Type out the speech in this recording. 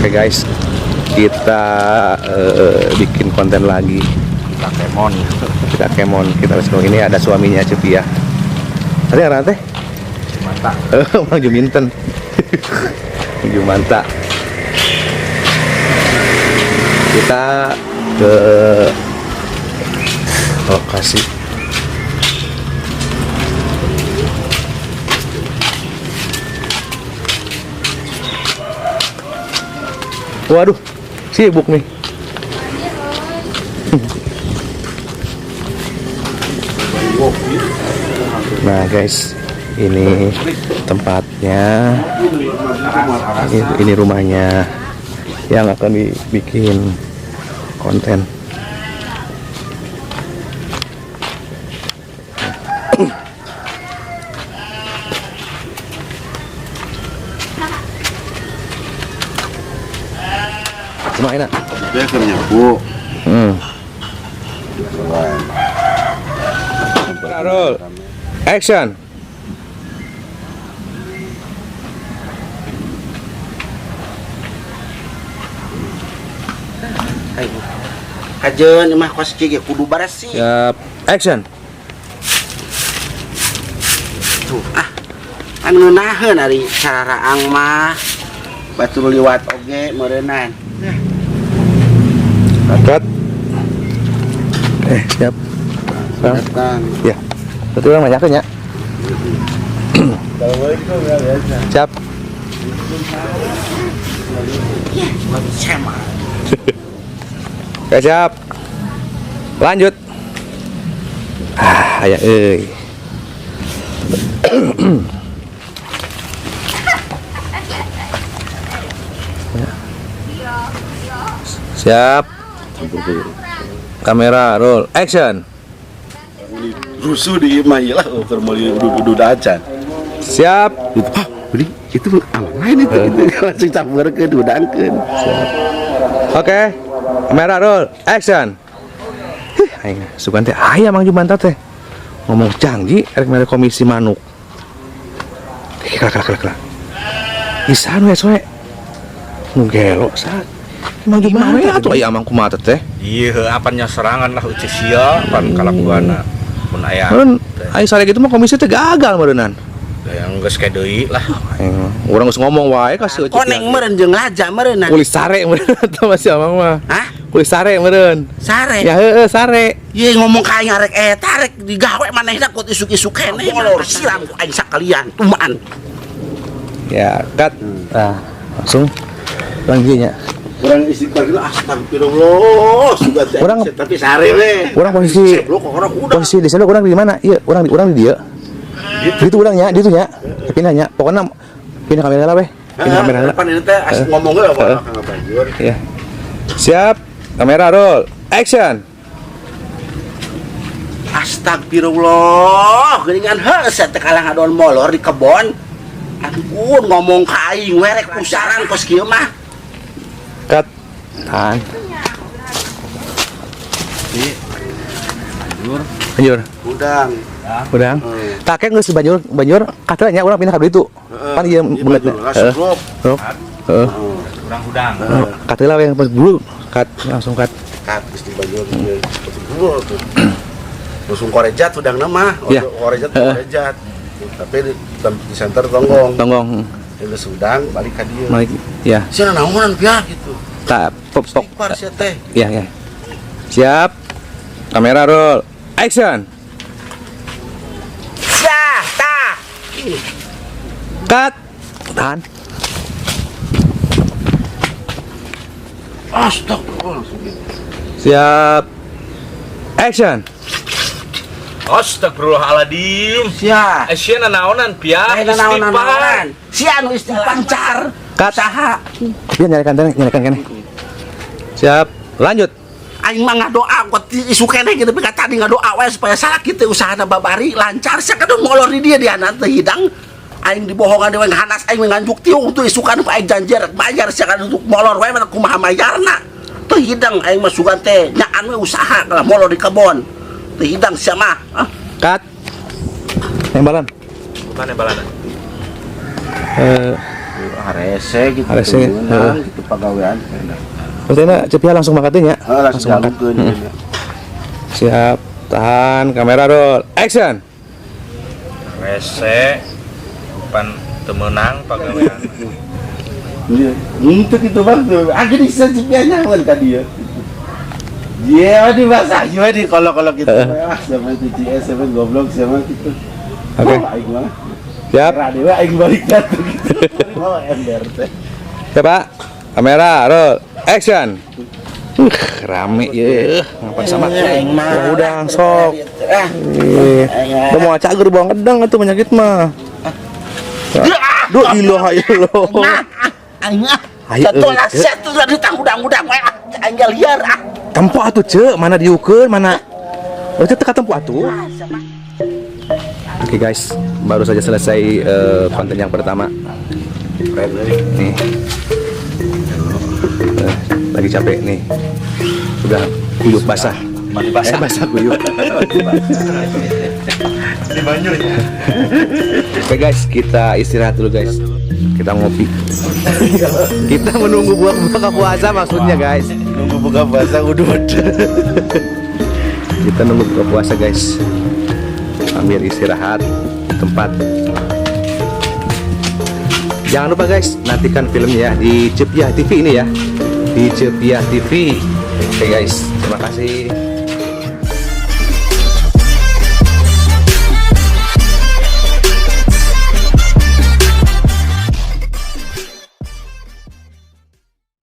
Oke guys, kita bikin konten lagi. Kita kemon. Kita kemon, kita let's go. Ini ada suaminya Cepi ya. Tadi arah teh? Mata. Mang Juminten. Mang Jumanta. Kita ke lokasi. Waduh, sibuk nih. Nah guys, ini tempatnya, ini rumahnya yang akan dibikin konten. Semua enak. Dia keur nyapu. Roll. Action. Kajeun mah kos kieu ge kudu beresih. Siap. Action. Tuh, ah. Kan ngeunaheun ari cararaang mah. Batur liwat oge meureunnan. Cut. Siap. Datang. Ya. Berarti orang banyak ya. Siap. Sema. Oke, siap. Lanjut. Ah, aya euy. Siap. Kamera roll action. Rusuh di imah ieu lah keur meuli udu-udu acan. Siap. Hah, beli itu alam lain itu langsung campurkeun udangkeun. Oke. Kamera roll action. Hih, aing sugan teh aya Mang Jumanta teh. Ngomong janji erek mere komisi manuk. Kela kela kela kela. Isan we soe. Nu gelo sa. Mang Jumanta atuh aya amang kumaha teh? Iya, apanya serangan lah uci sia pan kalakuanna. Mun aya. Meureun aya sare gitu mah komisi teh gagal meureunnan. Yang geus kayak deui lah. Aing urang geus ngomong wae ka si Uci. Koneng meureun jeung laja meureunnan. Kulis sare meureun atuh masih amang mah. Hah? Kulis sare meureun. Sare. Ya heueuh sare. Ye ngomong ka aing arek tarik digawe manehna kut isuk-isuk keneh. Molor siram ku aing sakalian tumaan. Ya, cut. Nah, langsung lanjutnya. Urang istighfar gitu astagfirullah sudah teh tapi sare we. Urang posisi Seblok orang udah. Posisi di sana urang di mana? Iya, urang di dieu. Di itu urangnya, di itu nya. Pindahnya. Pokoknya pindah kamera lah weh. Pindah kamera lah. Pan ini teh asik ngomong ge apa Kang Banjur. Iya. Siap. Kamera roll. Action. Astagfirullah, geuningan heuh teh kalah ngadon molor di kebon. Ampun ngomong ka aing we rek pusaran kos kieu mah. Cut. Tahan. Banjur. Banjur. Udang. Udang. Kakek geus banjur, banjur katanya urang pindah ka ditu. Pan ieu beungeutna. Heeh. Heeh. Urang hudang. Katela we dulu. Cut, langsung cut. Cut geus di banjur tuh. Langsung korejat udangna mah. Ya. Korejat korejat. Tapi di center tonggong. Tonggong. Geus udang balik ka dieu. Balik. Ya. Sia naonan pia gitu. Tak pok pok. Istighfar sia teh. Ya, ya. Siap. Kamera roll. Action. Sia, tah. Cut. Tahan. Astagfirullah. Siap. Action. Astagfirullahaladzim. Sia. Sia nanaonan pia. Lain naon-naonan. Sia anu istighfar car. Cut. Saha? Dia nyarikan tanah, nyarikan kene. Siap. Lanjut. Aing mah ngadoa kuat isu keneh gitu tapi tadi ngadoa we supaya salah kitu usahana babari lancar sia kadon molor di dia dia teu hidang aing dibohongan dewe hanas aing nganjuk tiung tuh isukan ku aing janji rek bayar sia kan untuk molor we mah kumaha mayarna teu hidang aing mah sugan teh nyaan we usaha kalau molor di kebon teu hidang sia mah. Ah. Cut. Nembalan. Bukan nembalanan. Harese gitu. Harese, Meunang gitu pagawean. Berarti Ceu Piah langsung mangkatnya ya? Heeh, langsung mangkat. jalukeun. Siap. Tahan, kamera roll. Action. Rese pan teu meunang pagawean. Iya, untuk itu bang tuh. Ah gini bisa Ceu Piah nyaman ka dia. Iya, di bahasa gimana di kalau kalau gitu. Ah, siapa itu CS, siapa goblok, siapa gitu. Oke. Oh, aing mah. Siap. Kira dewe aing balik datu gitu. Mau ember teh. Siap, Pak. Kamera roll. Action. Rame ya. Ngapa sama? Wah, udah sok. Ah, Ih, udah mau cager bawang gedang atuh penyakit mah. Duh, ilah ilah. Aing ah. Ayo, Satu lah Cek. satu lah ditang udang-udang we ah. Aing liar ah. Tempo atuh, Cek, mana diukeun, mana? Oh, itu teka tempo atuh. Oke guys, baru saja selesai konten yang pertama. Nih. Lagi capek nih. Udah kuyup basah. Mandi basah. Eh, basah kuyup. Di banyu ya. Oke guys, kita istirahat dulu guys. Kita ngopi. Kita menunggu buah buka puasa maksudnya guys. Nunggu buka puasa udah. Kita nunggu buka puasa guys. Ambil istirahat di tempat. Jangan lupa guys, nantikan filmnya ya di Ceu Piah TV ini ya. Di Ceu Piah TV. Oke guys, terima kasih.